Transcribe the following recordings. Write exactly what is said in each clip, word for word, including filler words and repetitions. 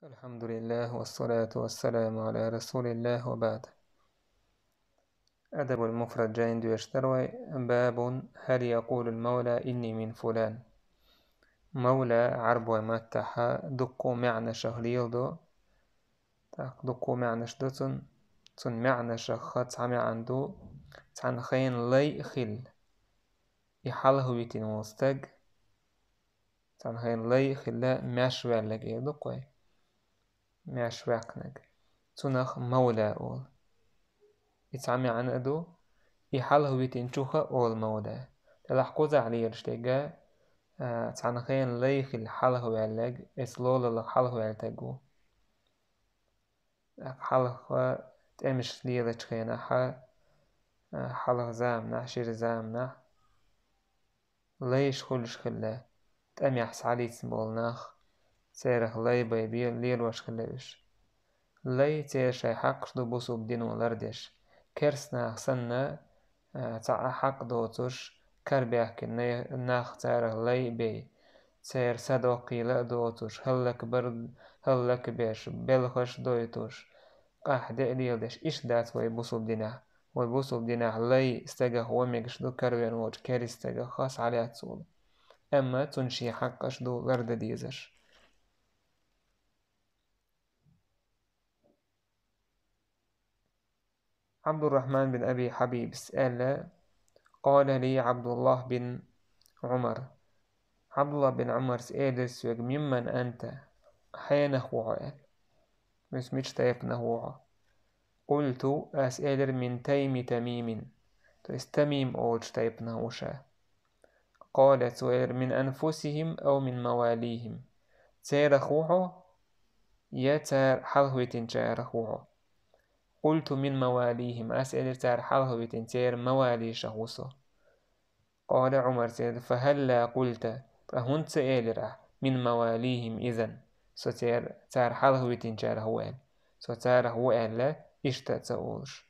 الحمد لله والصلاة والسلام على رسول الله وبعد. الأدب المفرد جاين دويش تروي. باب هل يقول المولى إني من فلان. Мавла Ӏарбой маттахьа дуккха маӀанаш леладу. Так, дуккха маӀанаш ду цун. Цун маӀанашех цхьа маӀан ду: цхьан хенахь лай хилла и хьалхавитина волу стаг, цхьан хенахь лай хилла маьрша ваьлларг эр ду-кх вай. Маьрша ваьккхинарг. Цунах мавла олу. И цхьа маьӀна а ду, и хьалхавитинчух а олу мавла. Делахь кхузахь лелаш дерг, а, цхьан хенахь лай хилла хьалхаваьлларг, эцу лолаллах хьалхаваьлла стаг ву. ТӀаккха хьалха тӀемаш лелачу хенахь, а, хьалха заманахь, шира заманахь лайш хуьлуш хилла, тӀамехь схьалийцина болу нах, церах лай бай бе-, лелош хилла уьш. Лай церан шайн хьакъаш ду бусалба дино лардеш. Керста нах санна, а, цхьа а хьакъ доцуш, карабаьхкина най-, нах царах лай а бей, церан садоккхийла а доцуш, хӀаллакбар-, хӀаллакбеш, белхаш а дойтуш, къахьде а леладеш, иштта дац вай бусалба динехь. Вай бусалба динехь лай стагах ван мегаш ду, каравен волчу керста стагах схьалаьцна волу. Амма цунна шен хьакъаш ду лардан дезаш. Ӏабдуррахьман бин Аби Хьабибас аьлла: «Къала ли Ӏабдуллахь бин Ӏумар». Ӏабдуллахь бин Ӏумарс элира соьга: «Мимман анта?» Хьенах ву хьо аьлла. Мис мичу тайпанах ву хьо? «Къулту», ас элира: «Мин тайми Тамимин». То есть Тамим олучу тайпанах ву ша. Къала, цо элира: «Мин анфусихим ав мин мавалихим?» Церах ву хьо, я цара хьалхавитинчарах ву хьо? «Къулту: мин мавалихим», ас элира: «Цара хьалхавитина, церан мавалишах ву со». Къала Ӏумар, церан: «Фа хӀалла къулта», ткъа хӀунда ца элира ахь: «Мин мавалихим изан», со цер-, цара хьалхавитинчарах ву аьлла? Со царах ву аьлла, иштта а ца олуш.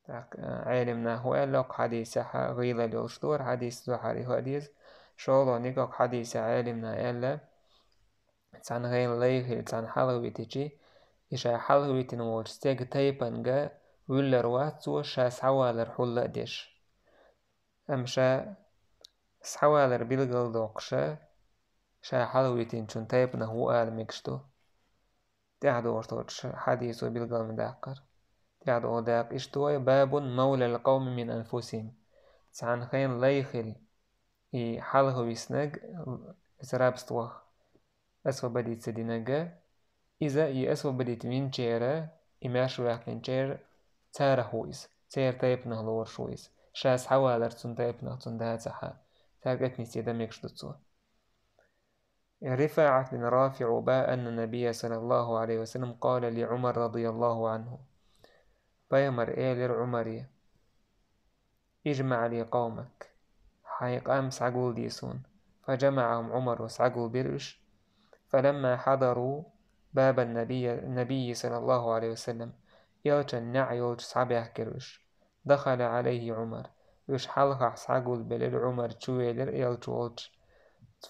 Так, э, Ӏелим наха ву аьлла, окху хьадисехь гӀийлалла йолуш ду хӀара хьадис, дуьхьал хӀара деза. ШолгӀаниг окху хьадисехь Ӏелим наха аьлла, цхьана хенахь лай хилла цхьана хьалхавитичи, и ша хьалхавитина волчу стеган тайпанга вуьллар вац цо ша схьавалар хьулла а деш. Амма ша схьавалар билгалдоккхуша, ша хьалхавитинчун тайпанах ву ала мегаш ду. ТӀаьхьадогӀуш долчу хьадисо билгал ма даккхара. ТӀаьхьадогӀу дакъа иштта ду вай: «Бабун мавлал къавми мин анфусихим». Цхьана хенахь лай хилла и хьалхависнарг, иза рабствах освободиться динарг, иза и освободить винчеран, и маьрша ваьккхинчеран царах ву иза, церан тайпанах лоруш ву иза. Ша схьавалар цунна тайпанах цунна дацахьа, цаьрга отнести дан мегаш ду цо. РифаӀат бин РафиӀ баха, анна Набия саллаллаху Ӏалайхи ва саллам къала ли Ӏумар радияллаху Ӏанху. Пайхамар элира Ӏумаре: «ИжмаӀ ли къавмак», хьайн къам схьагулде суна. ФажамаӀахум Ӏумару, схьагулбира уьш. Фаламма хьадару бабан набийи, набийи саллаллаху Ӏалайхи ва саллам, элчан неӀ йолчу схьабаьхкира уьш. Дахала Ӏалайхи Ӏумар. Уьш хьалхахь схьагулбелира, Ӏумар чувелира элча волчу.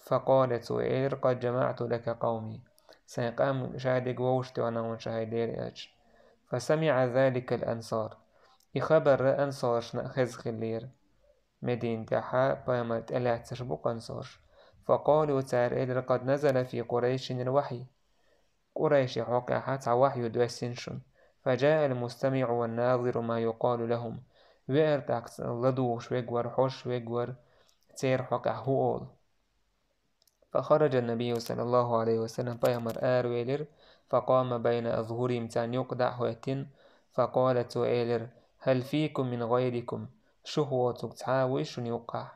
Факъала, цо элира: «Къад жамаӀту лака къавми». Сайн къам ша дерг вовшахтоьхна хьуна ша хьайн дера элча. ФасамиӀа заликал ансар. И хабар ансаршна а хезна хиллера. Медина тӀехь пайхамар тӀелаьцнарш бу-кх ансарш. Факъалу, цара элира: «Къад назала фи Къурайшин ал-вахьй». Къурайши хьокъехь цхьа вахью доьссина шуна. «Фажаал мустамиӀу ван назиру ма юкъалу лахум». Веара тӀаккха ладугӀуш вегвар, хьожуш вегвар, церан хьокъехь хӀун олу. Фахараджа набийю саллаллаху Ӏалайхи ва саллам, пайхамар аравелира, факъама байна азхурихим, царна юккъе дӀа а хӀоьттина, факъала, цо элира: «Хьал фикум мин гӀайрикум?» Шух воцург цхьа а вуй шуна юккъехь?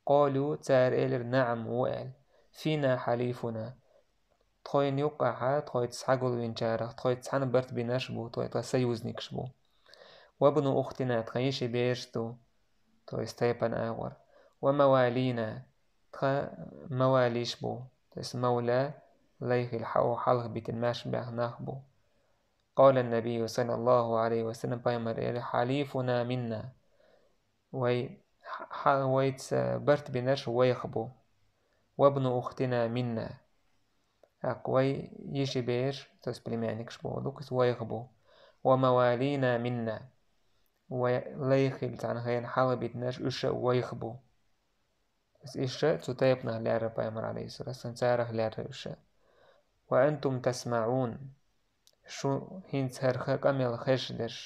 Къалу, цара элира: «НаӀам, ву», аьлла. «Фина хьалифуна». Тхойна юккъехьа, тхоьца схьагулвинчарах, тхоьца цхьаьна барт бинарш а бу, тхоьца союзникаш бу. «Вабну ухтина», тхан йишин бераш ду, то есть тайпана агӀор. «Ва мавалина», тхан мавалиш бу, то есть мавла, лай хилла хьо-, хьалха битина маьрша баьхна нах бу. Къала набийю саллаллаху Ӏалайхи ва саллам, пайхамар элира: «Хьалифуна минна». Вай, хьа-, вайца барт бинарш вайх бу. «Вабну ухтина минна». ТӀаккха вай йиши бераш, то есть племянникаш боху дукха, вайх бу. «وموالينا منا». Вай лайх хилла цхьана хенахь хьалабитинарш, уьш а вайх бу. Иза иштта цу тайпанах лаьрра пайхамар, алейхиссалату вассалам, царах лаьрра уьш а. «وأنتم تسمعون». Шу хӀинца хӀара къамел хезаш дерш.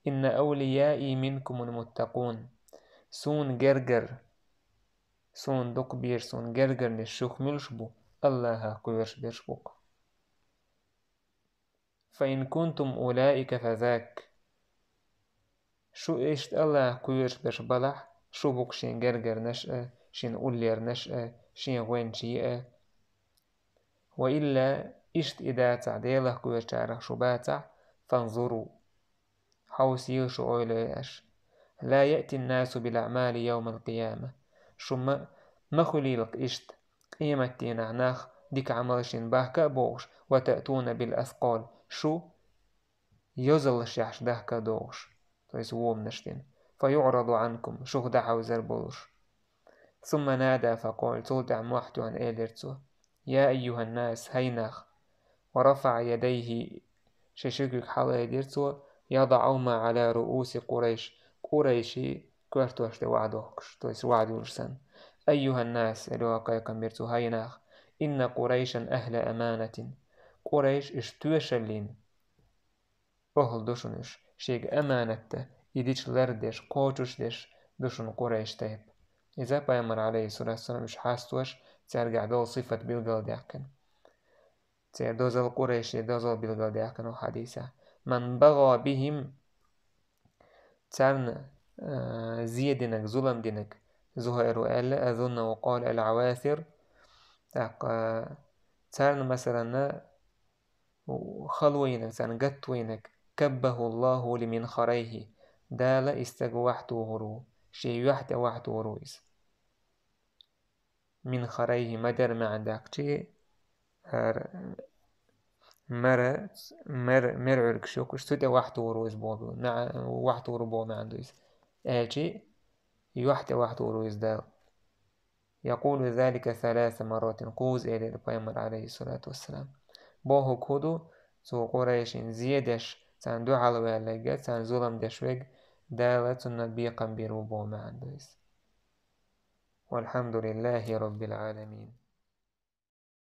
«إن أوليائي منكم المتقون». Суна гергара, суна дукха безаш, суна гергарнаш шух муьлш бу, Аллахах кхоьруш берш бу-кх. «فإن كنتم أولئك فذاك». Шу иштта Аллахах кхоьруш берш балахь, шу бу-кх шен гергарнаш а, шен уллернаш а, шен гӀоьнчий а. «وإلا», иштта и дацахь, Делах кхоьручарах шу бацахь, «فانظروا». Хьовсийла шу, ойлайла аш. «لا يأتي الناس بالأعمال يوم القيامة». Шу ма, ма хуьлийла-кх иштта, къематдийнахь нах дика Ӏамалшна бахка а богӀуш, «وتأتون بالأثقال», шу йозаллашехь дахка а догӀуш, то есть воманаш дина. «فيعرض عنكم», шух дӀахьовзар болуш. «ثم نادى فقال», цул тӀаьхьа мохь тоьхна элира цо: «يا أيها الناس», хӀай нах! «ورفع يديه», шен ши куьг хьалаайдира цо, «يضعهما على رؤوس قريش», къурайшийн коьртош тӀе охьадохкуш, то есть охьадуьйлуш санна. «أيها الناس», аьлла кхайкхам бира цо, хӀай нах! «إن قريشا أهل أمانة». Къурайш уьш тоьшаллин охӀла ду шуна уьш, шега аманат дан, и дича лардеш, кхочушдеш ду шуна къурайш тайпа. Иза пайхамар, алейхиссалату вассалам, уьш хьастош, цаьргахь долу сифат билгалдаьккхина. Церан дозалла, къурайшийн дозалла билгалдаьккхина хьадисехь. «من بغى بهم», царна, а, зе динарг, зулам динарг, Зухайра аьлла, «أظنه قال العواثر», тӀаккха, а, царна, масалан, хало йинарг, царна гатто йинарг, «كبه الله لمنخريه», Дала и стаг охьатохур ву, шен юьхь тӀе охьатохур ву иза. «منخريه», ма-дарра маьӀна даьккхича, хӀара мара, мер, мер Ӏуьргаш ю-кх уьш, цу тӀе охьатохур ву иза боху, маьӀ-, охьатохур ву боху маьӀна ду иза. Аьлча, юьхь тӀе охьатохур ву иза Дала. «يقول ذلك ثلاث مرات», кхузза элира пайхамар, алейхиссалату вассалам. Бохург хӀун ду, цу къурайшийн зе деш, царна дуьхьал ваьлларг, царна зулам деш верг, Дала цунна бекхам бийр ву боху маьӀна ду иза. والحمد لله رب العالمين.